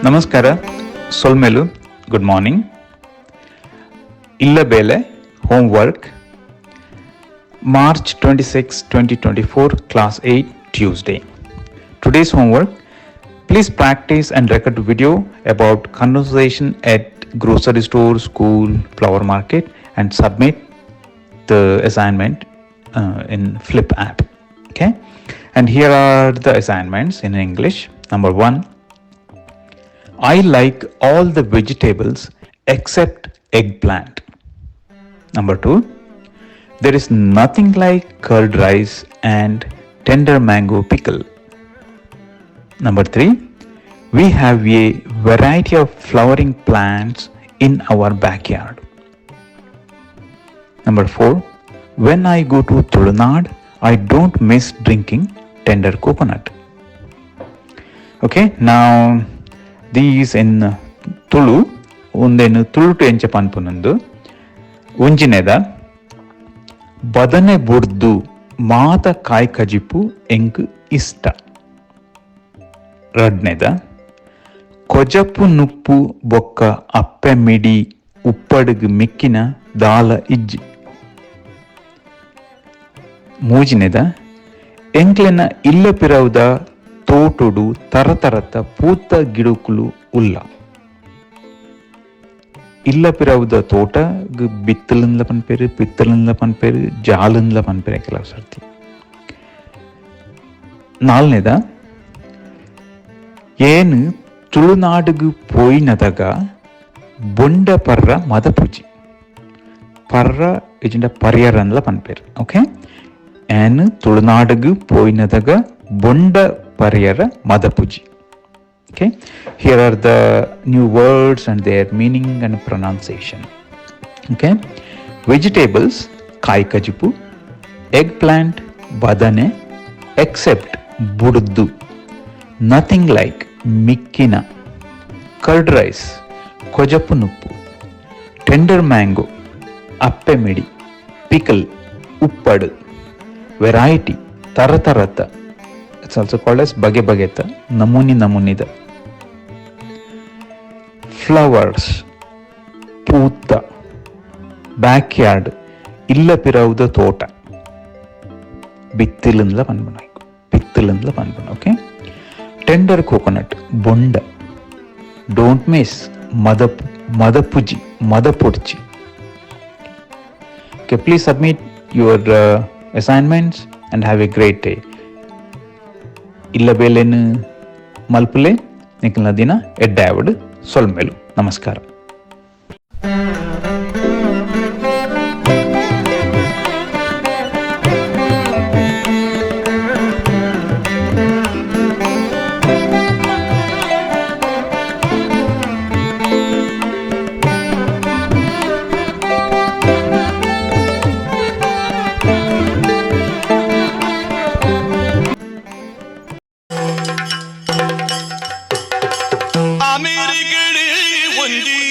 ನಮಸ್ಕಾರ, ಸೊಲ್ಮೆಲು, good morning. ಇಲ್ಲ ಬೇಲೆ homework, March 26, 2024, class 8, Tuesday. Today's homework: please practice and record video about conversation at grocery store, school, flower market and submit the assignment in Flip app. Okay, and here are the assignments in English. Number 1, I like all the vegetables except eggplant. Number 2, there is nothing like curd rice and tender mango pickle. Number 3, we have a variety of flowering plants in our backyard. Number 4, when I go to Tulunad, I don't miss drinking tender coconut. Okay, now these in Tulu. ಉಂದೆನು ತುಳುಟು ಎಂಚ ಪನ್ಪುನಂದು. ಒಂಜಿನೆದ, ಬದನೆ ಬುಡ್ದು ಮಾತ ಕಾಯ್ ಕಜಿಪು ಎಂಕ್ ಇಷ್ಟ. ರಡ್ನೆದ, ಕೊಜಪು ನುಪ್ಪು ಬೊಕ್ಕ ಅಪ್ಪೆ ಮಿಡಿ ಉಪ್ಪಡುಗು ಮಿಕ್ಕಿನ ದಾಲ ಇಜ್ಜಿ. ಮೂಜಿನೆದ, ಎಂಕ್ಲೆನ ಇಲ್ಲ ಪಿರವುದ ತೋಟೊಡು ತರತರತ ಪೂತ ಗಿಡುಕುಲು ಉಲ್ಲ. ಇಲ್ಲ ಪಿರವುದ ತೋಟ ಬಿತ್ತಲನ್ಲ ಪನ್ಪೇರು, ಪಿತ್ತಲನ್ಲ ಪನ್ಪೇರು, ಜಾಲನ್ಲ ಪನ್ಪೇರು ಕೆಲವು ಸರ್ತಿ. ನಾಲ್ನೇದ, ಏನು ತುಳುನಾಡುಗು ಪೋಯಿನದಗ ಬೊಂಡ ಪರ್ರ ಮದಪುಜಿ. ಪರ್ರ ಇಜಿಂಡ ಪರ್ಯರನ್ಲ ಪನ್ಪೇರು. ಓಕೆ, ಏನ್ ತುಳುನಾಡುಗು ಪೋಯಿನದಗ ಬೊಂಡ ಪರ್ಯರ ಮದಪುಜಿ. Okay, here are the new words and their meaning and pronunciation. Okay, vegetables ಕಾಯಿ ಕಜಿಪು, ಎಗ್ ಪ್ಲಾಂಟ್ ಬದನೆ, ಎಕ್ಸೆಪ್ಟ್ ಬುಡ್ದು, ನಥಿಂಗ್ ಲೈಕ್ ಮಿಕ್ಕಿನ, ಕರ್ಡ್ ರೈಸ್ ಕೊಜಪು ನುಪ್ಪು, ಟೆಂಡರ್ ಮ್ಯಾಂಗೋ ಅಪ್ಪೆ ಮಿಡಿ, ಪಿಕಲ್ ಉಪ್ಪಡು, ವೆರೈಟಿ ತರತರತ, it's also called as ಬಗೆ ಬಗೆತ, ನಮೂನಿ ನಮೂನಿದ, ಫ್ಲವರ್ಸ್ ಪೂತ, ಬ್ಯಾಕ್ಯಾರ್ಡ್ ಇಲ್ಲ ಪಿರವುದ ತೋಟ, ಬಿತ್ತಿಲಂದ್ಲ ಪನ್ಪುನ, ಬಿತ್ತಿಲಂದ್ಲ ಪನ್ಪುನ. ಓಕೆ, ಟೆಂಡರ್ ಕೋಕೋನಟ್ ಬೊಂಡ, don't miss ಮದಪು ಮದಪುಜಿ ಮದಪೊಡ್ಚಿ. Okay, please submit your assignments and have a great day. ಇಲ್ಲ ಬೇಲೆನು ಮಲ್ಪುಲೆ, ನಿಖಲ್ನ ದಿನ ಎಡ್ಡಾವಡ್. ಸೊಲ್ಮೆಲು, ನಮಸ್ಕಾರ. ಅಮೆರಿಕಡೆ ಒಂಜಿ